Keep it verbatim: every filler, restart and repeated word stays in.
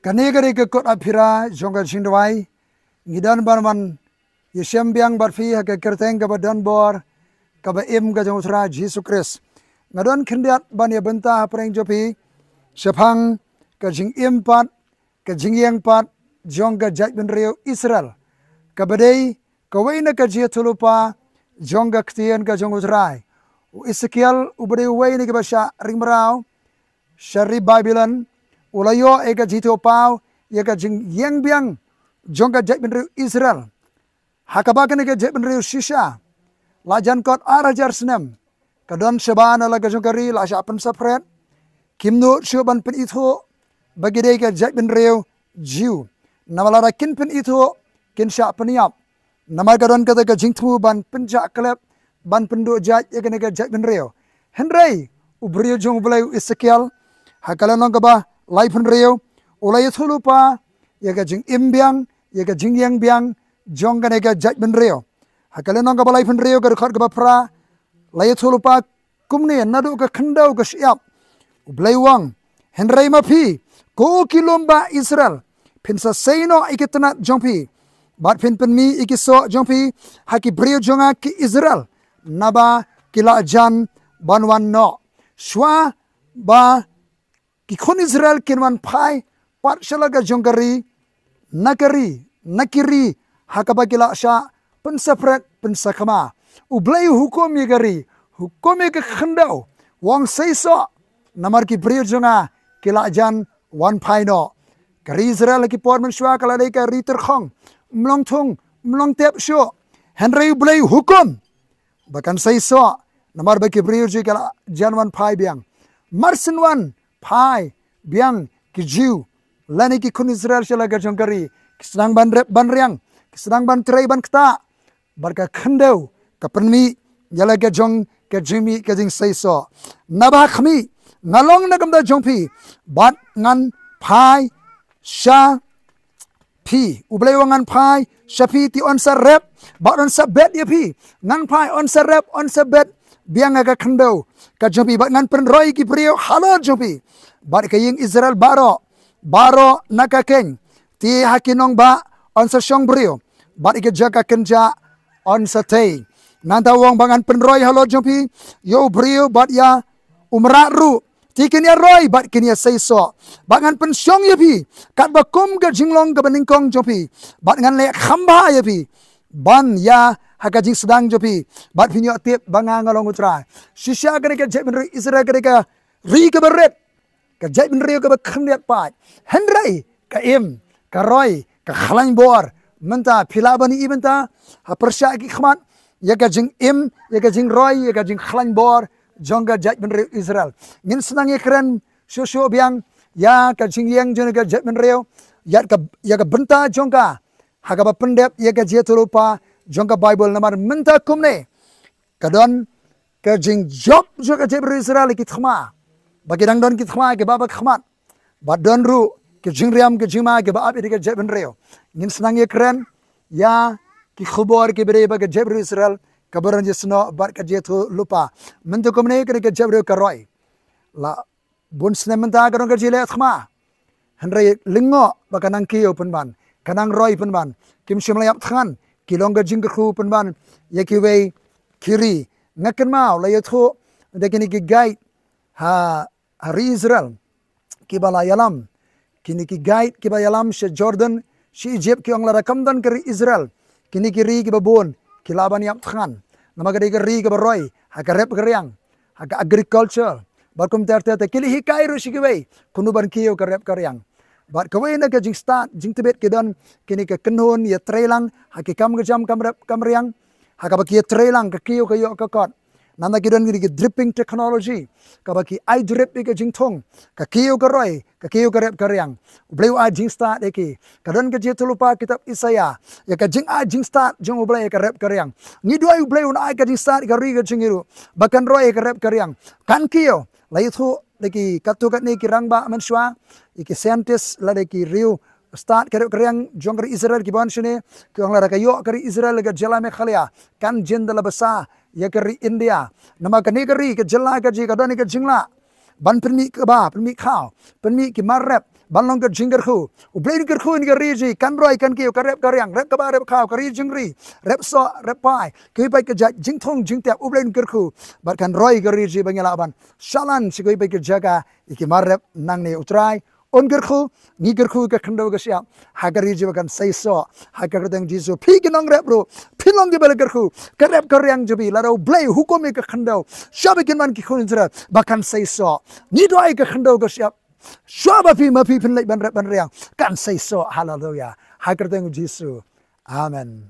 Kane ka dei ka kot aphira jong ka jingduwai. Ngi don ban wan ïashem biang bad phi ha ka kyrteng kaba don bor, kaba im ka jong U Trai Jisu Khrist. Nga don khyndiat ban ïa bynta hapdeng jong phi shaphang ka jingim pat, ka jingïeng pat jong ka jaitbynriew Israel, kaba dei kawei na ka jingïathuhlypa jong ka ktien ka jong U Trai. U Esekiel uba dei uwei na kiba shah ring mraw sha ri Babilon, u la ïoh ïa ka jingïathuhpaw ïa ka jingïeng biang jong ka jaitbynriew Israel, ha kaba kane ka jaitbynriew shisha la jan kot ar hajar snem ka don shabar na la ka jong ka ri, la shah pynsaphriang. Kim nud shuh ban pynithuh ba ki dei ka jaitbynriew Jiw, namar lada kin pynithuh kin shah pynïap. Namar ka don kata ka jingthmu ban pynjah klep, ban pynduh jait ïa kane ka jaitbynriew. Hynrei u briew jong U Blei u Esekiel, ha ka lynnong kaba laiphew hynriew, u la ïathuhlypa ïa ka jingim biang, ïa ka jingïeng biang jong kane ka jaitbynriew. Ha ka lynnong kaba laiphew hynriew, ka dkhot kaba phra, la ïathuhlypa kumne naduh ka khyndew ka shyiap. U Blei u ong, hynrei ma phi, ko ki lum bah Israel, phin sa sei noh ïa ki tnat jong phi, bad phin pynmih ïa ki soh jong phi ha ki briew jong nga ki Israel, naba ki la jan ban wan noh. Shuwa ba ki khun Israel kin wan phai pat sha la ka jong ka ri, na ka ri, na ki ri ha kaba ki la shah pynsaphriang pynsakhma. U Blei u hukum ïa ka ri, hukum ïa ka khyndew, u ong sei soh, namar ki briew jong nga ki la jan wan phai noh. Ka ri Israel ha ki por mynshuwa ka la dei ka ri tyrkhong, ym long thung, ym long tep shuh. Hynrei U Blei u hukum ba kan sei soh, namar ba ki briew jong ki la jan wan phai biang. Mar shen wan phai biang ki Jiw lane ki khun Israel sha la ka jong ka ri, ki sdang ban rep ban riang, ki sdang ban trei ban ktah, bad ka khyndew ka pynmih ïa la ka jong ka jingmih ka jingsei soh. Naba ha khmih, nga long na ka bynta jong phi, bad ngan phai sha phi. U Blei u ong ngan phai sha phi, te yn sa rep bad yn sa bet ïa phi. Ngan phai, yn sa rep, yn sa bet biang ïa ka khyndew ka jong phi, bad ngan pynroi ki briew halor jong phi, bad ka ïing Israel baroh, baroh na ka khein. Te ha ki nongbah yn sa shong briew, bad ïa ka jaka kynjah yn sa tei. Nangta u ong ba ngan pynroi halor jong phi ïa u briew bad ïa u mrad ruh, te kin ïa roi bad kin ïa sei soh. Bad ngan pynshong ïa phi katba kum ka jinglong kaba nyngkong jong phi, bad ngan leh kham bha ïa phi ban ïa ha ka jingsdang jong phi, bad phin ïoh tip ba nga nga long U Trai. Shisha kane ka jaitbynriew Israel ka dei ka ri kaba rit, ka jaitbynriew kaba khyndiat pat. Hynrei ka im, ka roi, ka khlaiñ bor, mynta phi lah ban ïohi mynta ha pyrshah ki khmat ïa ka jingim, ïa ka jingroi, ïa ka jingkhlaiñ bor jong ka jaitbynriew Israel. Ngin sdang ïa kren shuh shuh biang ïa ka jingïeng jong ka jaitbynriew, ïa ka, ïa ka bynta jong ka ha kaba pyndep ïa ka jingïathuhlypa jong ka Baibl. Namar mynta kumne ka don ka jingjop jong ka jaitbynriew Israel ïa ki thma, ba ki dang don ki thma kiba bha khmat, bad don ruh ki jingriam ki jingma kiba ap ïa ka jaitbynriew. Ngin sdang ïa kren ïa ki khubor kiba dei bad ka jaitbynriew Israel, kaba don jingïasnoh bad ka jingïathuhlypa. Mynta kumne ka dei ka jaitbynriew ka roi. La bun snem mynta ka don ka jingleh thma, hynrei lyngngoh ba ka nang kiew pynban, ka nang roi pynban. Kim shym la ïap thngan, ki long ka jingkyrkhu pynban ïa kiwei ki ri. Nga kynmaw la ïathuh da kine ki guide ha, ha ri Israel kiba la ïalam, kine ki guide kiba ïalam sha Jordan, sha Egypt, ki ong lada kam don ka ri Israel, kine ki ri kiba bun ki lah ban ïap thngan. Namar ka dei ka ri kaba roi ha ka rep ka riang, ha ka agriculture, bad kumta ter ter, ki la hikai ruh sha kiwei kumno ban kiew ka rep ka riang. Bad kawei na ka jingstad jingtbit ki don kine ka kynhun ïatreilang ha ki kam ka jam kam rep kam riang, ha kaba ki ïatreilang ka kiew ka ïoh ka kot. Nangta ki don kine ki dripping technology, kaba ki ai drip ïa ka jingthung, ka kiew ka roi, ka kiew ka rep ka riang. U Blei u ai jingstad ïa ki. Ka don ka jingïathuhlypa kitab Isaïah ïa ka jingai jingstad jong U Blei ïa ka rep ka riang. Ngi duwai U Blei un ai ka jingstad ïa ka ri ka jong ngi ruh ba kan roi ïa ka rep ka riang, kan kiew. La ïathuh da ki katto katne ki rangbah mynshuwa, ïa ki scientist lada ki riew stad ka rep ka riang jong ka ri Israel kiba wan shane, ki ong lada ka ïoh ka ri Israel, ka jylla Meghalaya kan jin da la bsa ïa ka ri India. Namar kane ka ri, ka jylla ka jong ka don ka jinglah ban pynmih kaba, pynmih khaw, pynmih ki mar rep, ban long ka jingkyrkhu. U Blei un kyrkhu ïa ka ri jong ngi, kan roi kan kiew, ka rep ka riang, rep kaba, rep khaw, ka ri jingri, rep soh, rep pai, kiwei pat ki jait jingthung jingtep, U Blei un kyrkhu. Bad kan roi ka ri jong ngi ba ngi lah ban shalan sha kiwei pat ki jaka ïa ki mar rep nangne. U Trai un kyrkhu, ngi kyrkhu ïa ka khyndew ka shyiap ha ka ri jong ngi ba kan seisoh ha ka kyrteng Jisu. Phi ki nongrep ruh phin long kiba la kyrkhu, ka rep ka riang jong phi, lada U Blei hukum ïa ka khyndew, shwa ba kin wan ki khun Israel ba kan seisoh. Ngi duwai ïa ka khyndew ka shyiap, shwa ba phi ma phi phin leit ban rep ban riang, kan seisoh. Haleluya. Ha ka kyrteng Jisu. Amen.